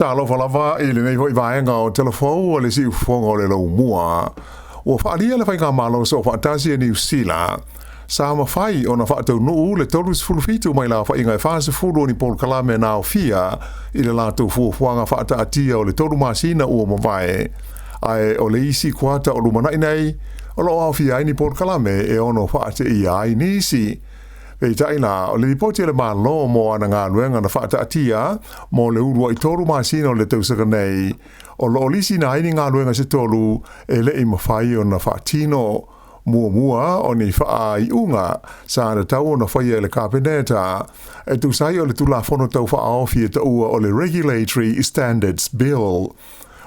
Talofa lava i lenei foi vaega o Talafou o le Siufofoga o le Laumua. Ua faaalia le Faigamalo Soofaatasi a Niu Sila, sa mafai ona faataunuu le 37 mai le aofaiga e 40 o ni polokalame na aofia i le latou fuafuaga faataatia o le 3 masina ua mavae, ae o le isi kuata o lumanai nei o lo o aofia ai ni polokalame e ono faateia ai nisi. Peitai la, o le lipoti a le Malo mo ana galuega na faataatia mo le uluai 3 masina o le tausaga nei, o lo o lisiina ai ni galuega se tolu e le i mafai ona faatino. Muamua, o ni faaiuga sa tatau ona faia e le Kapeneta e tusa ai o le Tulafono Tau Faaofi e taua o le Regulatory Standards Bill.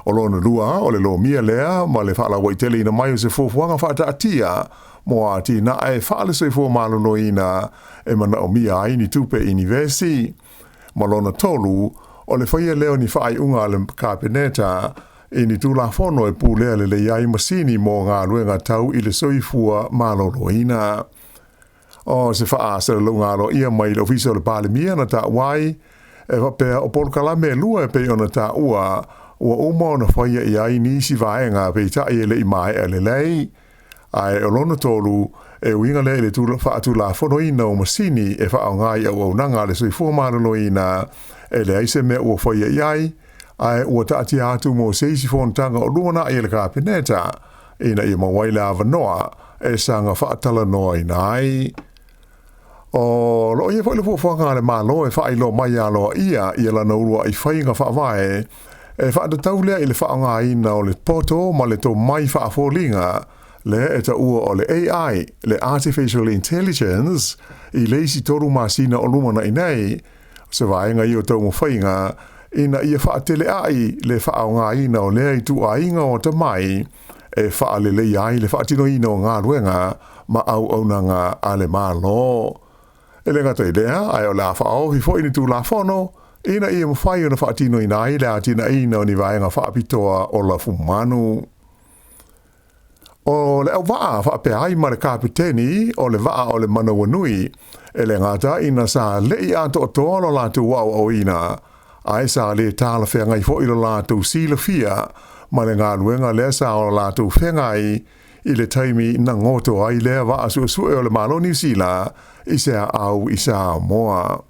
O lona lua, o le lomia lea ma le faalauaiteleina mai o se fuafuaga faataatia mo atinae faale-soifua maloloina e manaomia ai ni tupe inivesi. Ma lona tolu, o le faia lea o ni faaiuga a le Kapeneta i ni Tulafono e pulea lelei ai masini mo galuega tau i le soifua maloloina. O se faasalalauga aloaia mai le Ofisa o le Palemia na taua ai, e faapea o polokalame e lua e pei ona taua ua uma ona faia i ai nisi vaega peitai e le i maea lelei. Ae o lona tolu, e uiga lea i le faatulafonoina o masini e faaaoga i auaunaga a le soifua maloloina, e leai se mea ua faia i ai, ae ua taatia atu mo se isi fonotaga o lumanai a le Kapeneta ina ia maua ai le avanoa e saga faatalanoaina ai. O lo o i ai foi le fuafuaga a le Malo e faailoa mai aloaia ia lana uluai faiga faavae e faatatau lea i le faaaogaina o le poto ma le tomai faafoliga lea e taua o le AI, le Artificial Intelligence, i le isi 3 masina o lumanai nei, o se vaega ia o taumafaiga ina ia faateleai le faaaogaina o lea ituaiga o atamai e faaleleia ai le faatinoina o galuega ma auaunaga a le Malo. E le gata i lea, ae o le a faaofi foi ni Tulafono ina ia mafai ona faatinoina ai le atinaeina o ni vaega faapitoa o lafumanu. O le auvaa faapea ai ma le kapeteni o le vaa o le Manawanui, e le gata ina sa le'i atoatoa lo latou aoaoina, ae sa lē talafeagai foi lo latou silafia ma le galuega lea sa o latou feagai i le taimi na goto ai lea vaa suesue o le Malo Niu Sila i se aau i Samoa.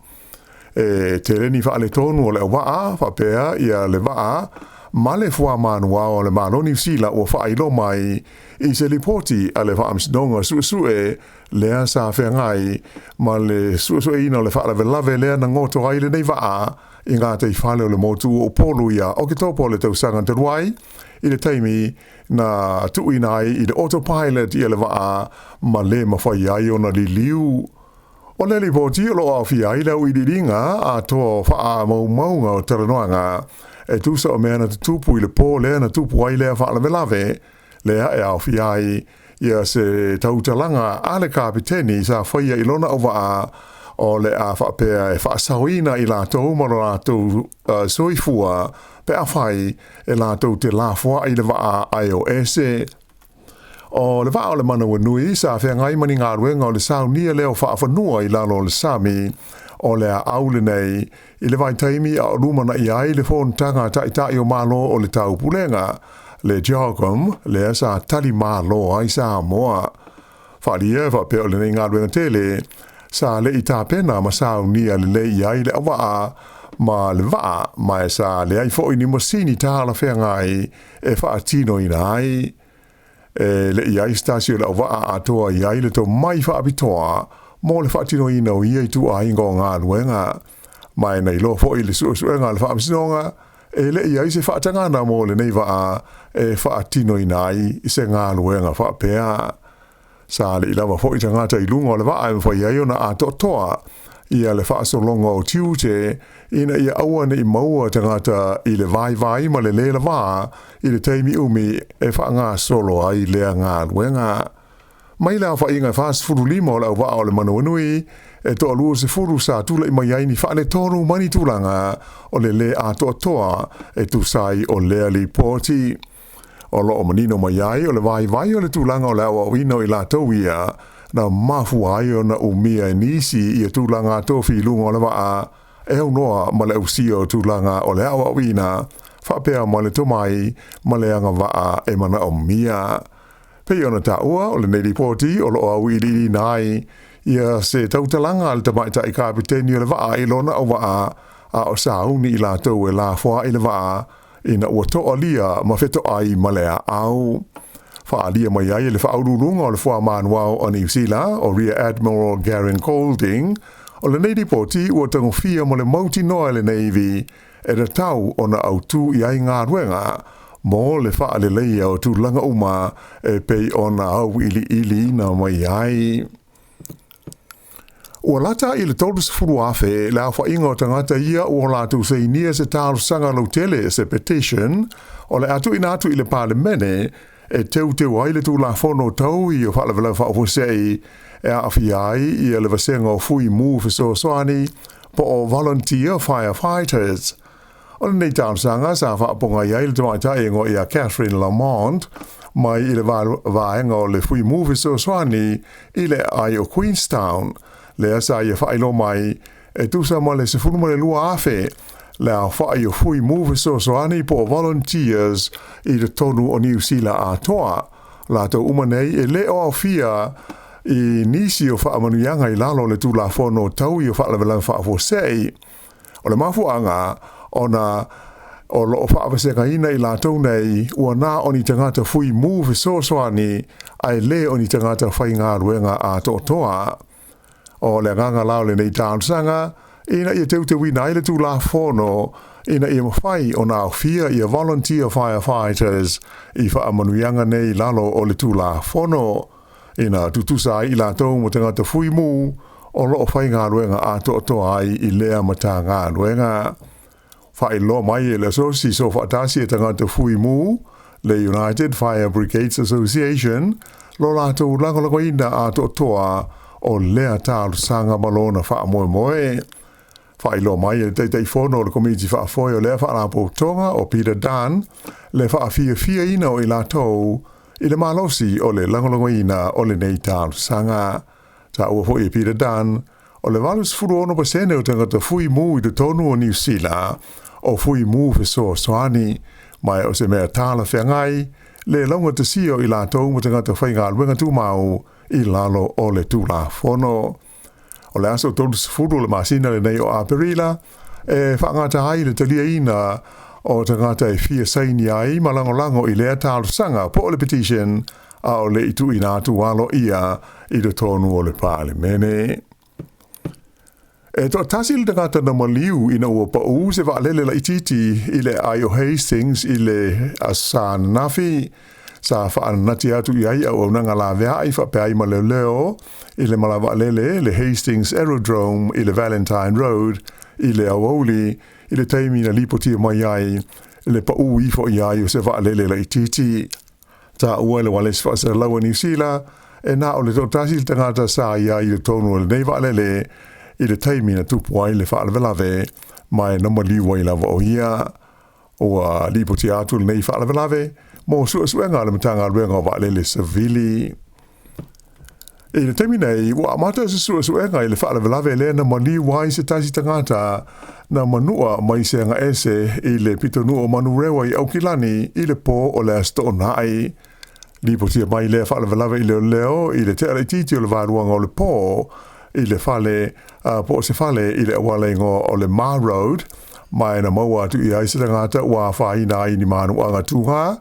E tele ni faaletonu o le auvaa faapea ia le vaa ma le fuamanuao a le Malo Niu Sila ua faailoa mai i se lipoti a le Faamasinoga Suesue lea sa feagai ma le suesueina o le faalavelave lea na goto ai lenei vaa i gataifale o le motu o Upolu ia Oketopa o le tausaga talu ai, i le taimi na tuuina ai i le autopilot ia le vaa ma le mafai ai ona liliu. O le lipoti o lo o aofia ai le auiliiliga atoa o faamaumauga o talanoaga e tusa o mea na tutupu i le pō lea na tupu ai lea faalavelave, lea e aofia ai ia se tautalaga a le kapeteni sa faia i lona auvaa o le a faapea e faasaoina i latou ma lo latou soifua pe afai e latou te lafoai le vaa ae o ese. O le vaa o le Manawanui sa feagai ma ni galuega o le saunia lea o faafanua i lalo o le sami o le aau lenei i le vaitaimi a o lumanai ai le fonotaga a Taitai o Malo o le Taupulega, le CHOGM, lea sa tali malo ai Samoa. Faaalia e faapea o lenei galuega tele sa le'i tapena ma saunia lelei i ai le auvaa ma le vaa, ma e sa leai foi ni masini talafeagai e faatinoina ai. E le i ai se tasi o le auvaa atoa i ai le tomai faapitoa mo le faatinoina o ia ituaiga o galuega. Ma e na iloa foi i le suesuega a le Faamasinoga, e le i ai se faatagana mo lenei vaa e faatinoina ai se galuega faapea. Sa le i lava foi tagata i luga o le vaa e mafai ai ona atoatoa ia le faasologa o tiute ina ia aua ne i maua tagata i le vaivai ma le lē lavā i le taimi umi e faagasolo ai lea galuega. Mai le aofaiga e 45 o le auvaa o le Manawanui, e toalua sefulu sa tulai mai ai ni faaletonu ma ni tulaga o le lē atoatoa e tusa ai o lea lipoti. O lo o manino mai ai o le vaivai o le tulaga o le aoaoina o i latou ia na mafua ai ona umia e nisi ia tulaga tofi i luga o le vaa. e aunoa ma le ausia o tulaga o le aoaoina faapea ma le tomai ma le agavaa e manaomia. Pei ona taua, o lenei lipoti o lo o auiliiliina ai ia se tautalaga a le tamaitai kapeteni o le vaa i lona auvaa a o sauni i latou e lafoai le vaa ina ua toalia ma fetoai ma le aau. Faaalia mai ai e le faauluuluga o le Fuamanuao o Niu Sila, o Rear Admiral Garen Golding, o lenei lipoti ua tagofia ma le mautinoa e le Navy e tatau ona autu i ai galuega mo le faaleleia o tulaga uma e pei ona auiliiliina mai ai. Ua lata i le 30,000 le aofaiga o tagata ia ua latou sainia se talosaga lautele, se petition, o le a tuuina atu i le Palemene e teuteu ai le Tulafono Tau i Faalavelave Faafuasei e aafia ai ia le vasega o Fui Mu Fesoasoani po o Volunteer Firefighters. O lenei talosaga sa faapogai ai le tamaitai e igoa ia Catherine Lamont mai i le vaega o le Fui Mu Fesoasoani i le aai o Queenstown, lea sa ia faailoa mai e tusa ma le 12,000 le aofai o Fui Mu Fesoasoani po o Volunteers i totonu o Niu Sila atoa. Latou uma nei e le o aofia i nisi o faamanuiaga i lalo o le Tulafono Tau i Faalavelave Faafuasei. O le mafuaaga ona o lo o faavasegaina i latou nei ua na o ni tagata fui mu fesoasoani ae le o ni tagata faigaluega atoatoa. O le agaga la o lenei talosaga ina ia teuteuina ai le Tulafono ina ia mafai ona aofia ia volunteer firefighters i faamanuiaga nei i lalo o le Tulafono, ina tutusa ai i latou ma tagata fui mu o lo o faigaluega atoatoa ai i lea Matagaluega. Faailoa mai e le Asosi Soofaatasi a Tagata Fui Mu, le United Fire Brigades Association, lo latou lagolagoina atoatoa o lea talosaga ma lona faamoemoe. Faailoa mai e le Taitaifono o le Komiti Faafoe o lea Faalapotopotoga o Peter Dunn le faafiafiaina o i latou i le malosi o le lagolagoina o lenei talosaga. Taua foi e Peter Dunn, o le 86% o tagata fui mu i totonu o Niu Sila o fui mu fesoasoani, ma o se mea talafeagai le laugatasia o i latou ma tagata faigaluega tumau i lalo o le Tulafono. O le aso 30 o le masina lenei o Aperila e faagata ai le taliaina o tagata e fia saini ai ma lagolago i lea talosaga po o le petition a o le i tuuina atu aloaia i totonu o le Palemene. E toatasi le tagata na maliu ina ua pau se vaalele laitiiti i le aai o Hastings i le Aso Sa ananafi. Sa faananati atu i ai auaunaga laveai faapea ai ma leoleo i le malae vaalele le Hastings Aerodrome i le Valentine Road i le aoauli i le taimi na lipotia mai ai le pau ifo i ai o se vaalele laitiiti. Taua e le Ualesi Faasalalau a Niu Sila, e na o le toatasi le tagata sa i ai i totonu o lenei vaalele i le taimi na tupu ai le faalavelave, ma e na maliu ai lava o ia. Ua lipotia atu lenei faalavelave mo suesuega a le Matagaluega o Vaalele Savili. I le taimi nei, ua amata se suesuega i le faalavelave lea na maliu ai se tasi tagata na manua mai se agaese i le pitonuu o Manurewa i Aukilani i le pō o le Aso Toonai. Lipotia mai lea faalavelave i leoleo i le tea laitiiti o le vaeluaga o le pō i le fale po o se fale i le auala igoa o le Ma Road, ma e na maua atu i ai se tagata ua afaina ai ni manuaga tūgā,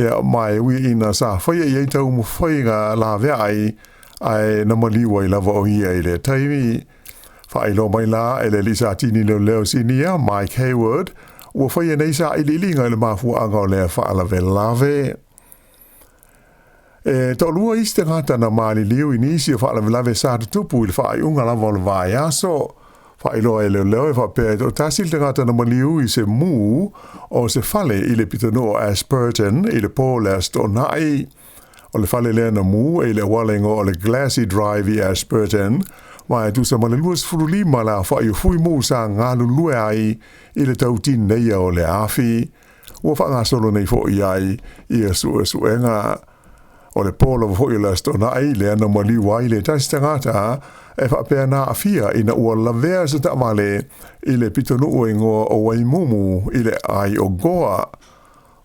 ia, ma e ui ina sa faia i ai taumafaiga laveai, ae na maliu ai lava o ia i lea taimi. Faailoa mai la e le alii satini leoleo sinia, Mike Hayward, ua faia nei sailiiliga i le mafuaaga o lea faalavelave. E toalua isi tagata na maliliu i nisi o faalavelave sa tutupu i le faaiuga lava o le vaiaso. Faailoa e leoleo e faapea e toatasi le tagata na maliu i se mu o se fale i le pitonuu o Ashburton i le pō le Aso Toonai. O le fale lea na mu e i le auala igoa o le Glassy Drive i Ashburton, ma e tusa ma le 25 le aofai o fui mu sa galulue ai i le tautineia o le afi. Ua faagasolo nei foi ai ia suesuega. O le pō lava foi o le Aso Toonai lea na maliu ai le tasi tagata e faapea na aafia ina ua lavea se taavale i le pitonuu e igoa o Waimumu i le aai o Gore.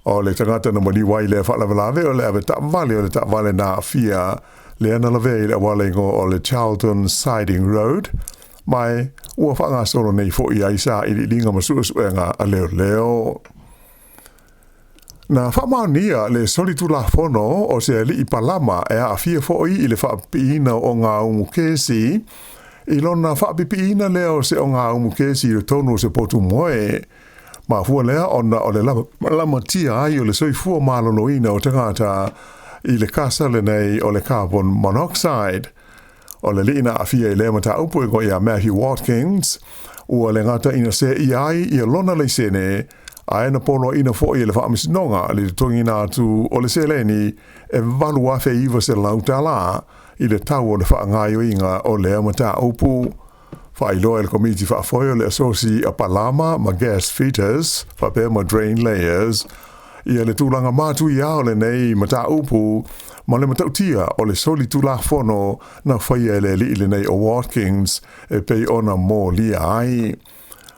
O le tagata na maliu ai i lea faalavelave o le avetaavale o le taavale na aafia lea na lavea i le auala igoa o le Charlton Siding Road, ma ua faagasolo nei foi ai sailiiliga ma suesuega a leoleo. Na faamaonia le solitulafono o se alii palama e aafia foi i le faapipiina o ogaumu kesi i lona faapipiina lea o se ogaumu kesi i totonu o se potu moe. Mafua lea ona o le lamatia ai o le soifua maloloina o tagata i le kasa lenei o le carbon monoxide. O le alii na aafia i lea mataupu e igoa ia Matthew Watkins, ua le gata ina seia ai ia lona laisene, ae na poloaiina foi e le faamasinoga le totogiina atu o le seleni e $8,900 i le tau o le faagaoioiga o lea mataupu. Faailoa e le Komiti Faafoe o le Asosi a Palama ma Gas Fitters faapea ma Drain Layers ia le tulaga matuia o lenei mataupu ma le matautia o le solitulafono na faia e le alii lenei o Watkins e pei ona molia ai.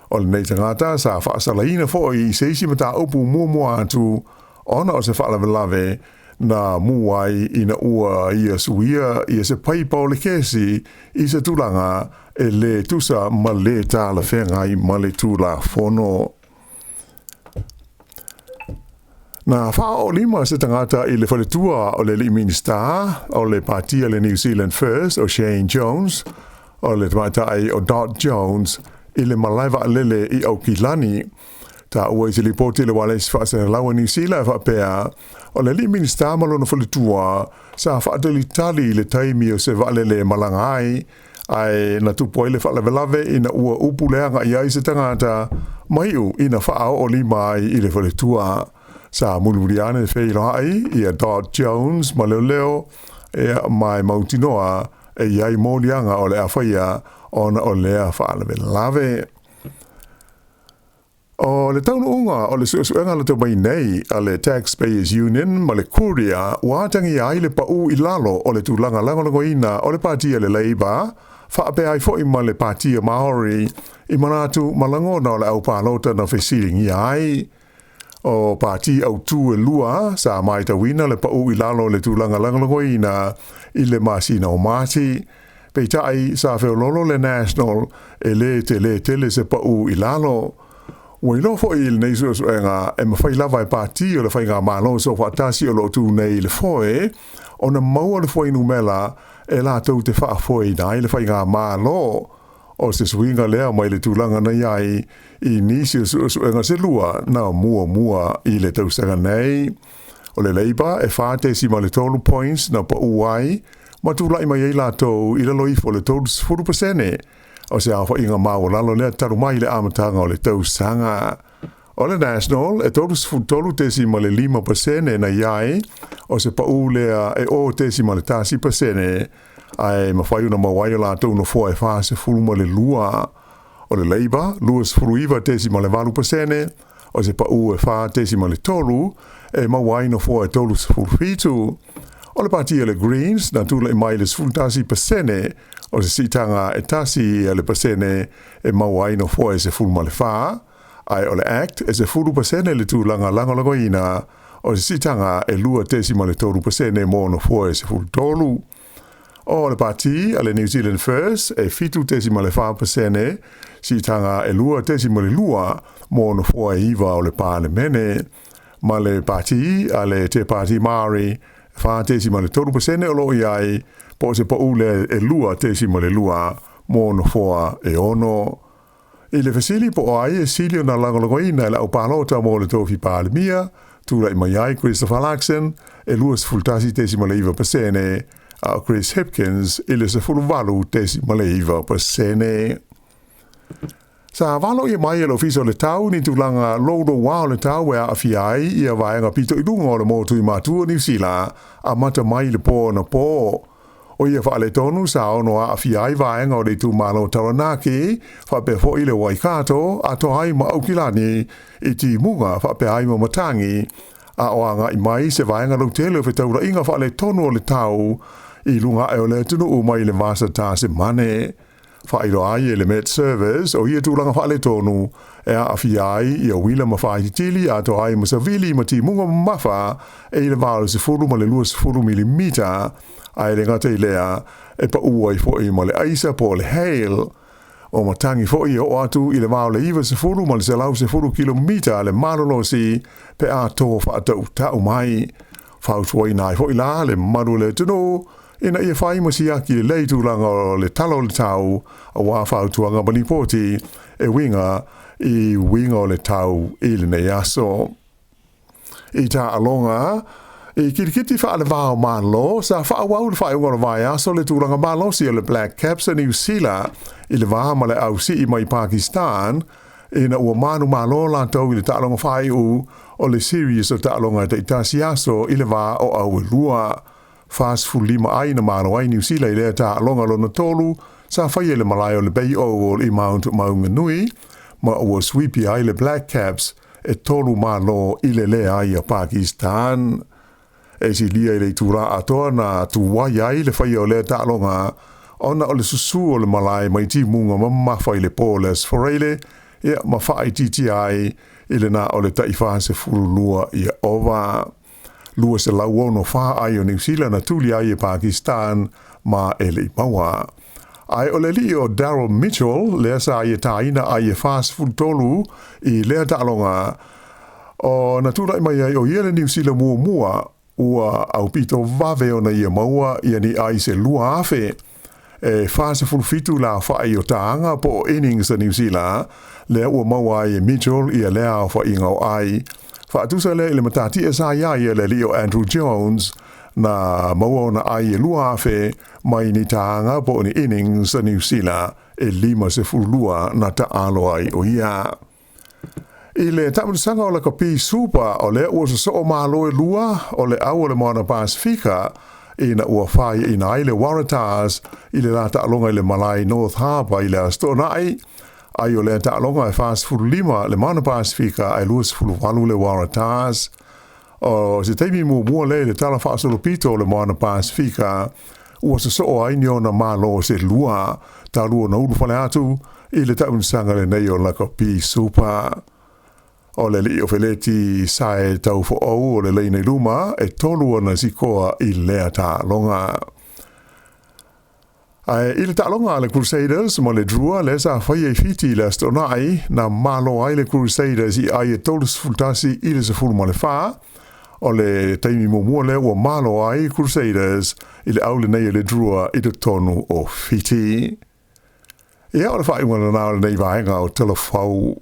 O lenei tagata sa faasalaina foi i se isi mataupu muamua atu ona o se faalavelave na mu ai ina ua ia suia ia se paipa o le kesi i se tulaga e lē tusa ma lē talafeagai ma le Tulafono. Na faaoo lima se tagata i le faletua o le alii Minisita o le Pati a le New Zealand First o Shane Jones, o le tamaitai o Dot Jones, i le malae vaalele i Aukilani. Taua i se lipoti a le Ualesi Faasalalau a Niu Sila e faapea, o le alii Minisita ma lona faletua sa faatalitali i le taimi o se vaalele e malaga ai, ae na tupu ai le faalavelave ina ua upu leaga i ai se tagata ma iu ina faaoo lima ai i le faletua. Sa mulimuli ane feiloai ia Dot Jones ma leoleo ia ma e mautinoa e i ai moliaga o le a faia ona o lea faalavelave. O le taunuuga o le suesuega lata mai nei a le Taxpayers Union ma le Courier ua atagia ai le pau i lalo o le tulaga lagolagoina o le Pati a le Labour faapea ai foi ma le Pati a Maori i manatu ma lagona o le au palota na fesiligia ai. O pati autū e lua sa matauina le pau i lalo o le tulaga lagolagoina i le masina o Mati. Peitai sa feololo le National e lē telē tele se pau i lalo. Ua iloa foi i lenei suesuega e mafai lava e pati o le Faigamalo Soofaatasi o lo o tu nei i le foe ona maua le fuainumera e latou te faafoeina ai le Faigamalo. O se suiga lea mai le tulaga na i ai i nisi o suesuega se lua na muamua i le tausaga nei. O le Labour e 4.3 points na pau ai ma tulai mai ai latou i lalo ifo o le 30%. O se aofaiga maualalo lea talu mai le amataga o le tausaga. O le National e 33.5% na i ai, o se pau lea e 0.1%, ae mafai ona maua ai o latou nofoa e 42. O le Labour 29.8%, o se pau e 4.3 e maua ai nofoa e 37. O le pati a le Greens na tulai mai le 11%, o se siitaga e 1% e maua ai nofoa e 14, ae o le Act e 10% le tulaga lagolagoina, o se siitaga e 2.3% mo nofoa e 13. O le pati a le New Zealand First e 7.4%, siitaga e 2.2 mo nofoa e 9 o le Palemene. Ma le pati a le Te Pāti Māori 4.3% o lo o i ai, po o se pau lea e 2.2 mo nofoa e 6. I le fesili po o ai e sili ona lagolagoina e le au palota mo le tofi Palemia, tulai mai ai Christopher Luxon e 21.9%, a o Chris Hipkins i le 18.9%. Sa valoia mai e le Ofisa o le Tau ni tulaga louloua o le tau e aafia ai ia vaega pito i luga o le motu i matua o Niu Sila amata mai le pō anapō. O ia faaletonu sa ono aafia ai vaega o le itumalo o Taranaki, faapea foi le Waikato, atoa ai ma Aukilani, i timuga faapea ai ma matagi. A o agai mai se vaega lautele o fetaulaiga faaletonu o le tau i luga ae o le atunuu mai le vasa Tasemane. Faailoa ai e le Met Service o ia tulaga faaletonu e aafia ai ia uila ma faaititili atoa ai ma savili ma timuga mamafa e i le va o le 10 ma le 20 milimita, ae le gata i lea, e pau ai foi ma le aisa po o le hail. O matagi foi e oo atu i le va o le 90 ma le 110 kilomita le malolosi pe a to faatautau mai. Fautuaina ai foi la le mamalu o le atunuu ina ia fai ma siaki lelei tulaga o le tala o le tau aua fautuaga ma lipoti e uiga i uiga o le tau i lenei aso. I taaloga i kirikiti faale-va o Malo, sa faaauau i le faaiuga o le vaiaso le tulaga malosi o le Black Caps a Niu Sila i le va ma le ausii mai Pakistan ina ua manumalo latou i le taaloga faaiu o le series o taaloga e taitasi aso i le va o Auelua. 45 ai na malo ai Niu Sila i lea taaloga lona tolu sa faia i le malae o le Bay Oval i Mount Maunganui, ma ua suipi ai le Black Caps e tolu malo i le leai a Pakistan. E silia i le itulā atoa na tuai ai le faia o lea taaloga ona o le susū o le malae mai timuga mamafa i le po o le Aso Faraile, ia ma faaitiitia ai i le na o le tai 42 ia ova. 264 ai o Niu Sila na tuli ai e Pakistan ma e le i maua. Ae o le alii o Daryl Mitchell lea sa ia tāina ai e 43 i lea taaloga o na tulai mai ai o ia le Niu Sila muamua ua aupito vave ona ia maua ia ni ai se 2,000 e 47 la aofa'i o tāga po o innings a Niu Sila lea ua maua ai e Mitchell ia lea aofa'iga o ai. Faatusa lea i le matatia sa iā ia le alii o Andrew Jones na maua ona ai e 2,000 mai ni tāga po o ni innings a Niu Sila e 52 na taalo ai o ia. I le taamilosaga o lakapi Supa, o lea ua sosoo malo e lua o le au o le Moana Pasefika ina ua faiaina ai le Waratahs i le la taaloga i le malae North Harbour i le Aso Toonai. Ai o lea taaloga e 45 le Moana Pasefika ae 28 le Waratahs. O se taimi muamua lea i le tala faasolopito o le Moana Pasefika ua sosoo ai ni ona malo se lua talu ona ulufale atu i le taamilosaga lenei o lakapi Supa. O le alii o Feleti Sae Taufoou o le laina i luma e tolu ona sikoa i lea taaloga. Ae i le taaloga a le Crusaders ma le Drua lea sa faia i Fiti i le Aso Toonai, na malo ai le Crusaders i ai e 31 i le 14. O le taimi muamua lea ua malo ai Crusaders i le au lenei o le Drua i totonu o Fiti. Ia, o le faaiuga lena o lenei vaega o Tala Fou.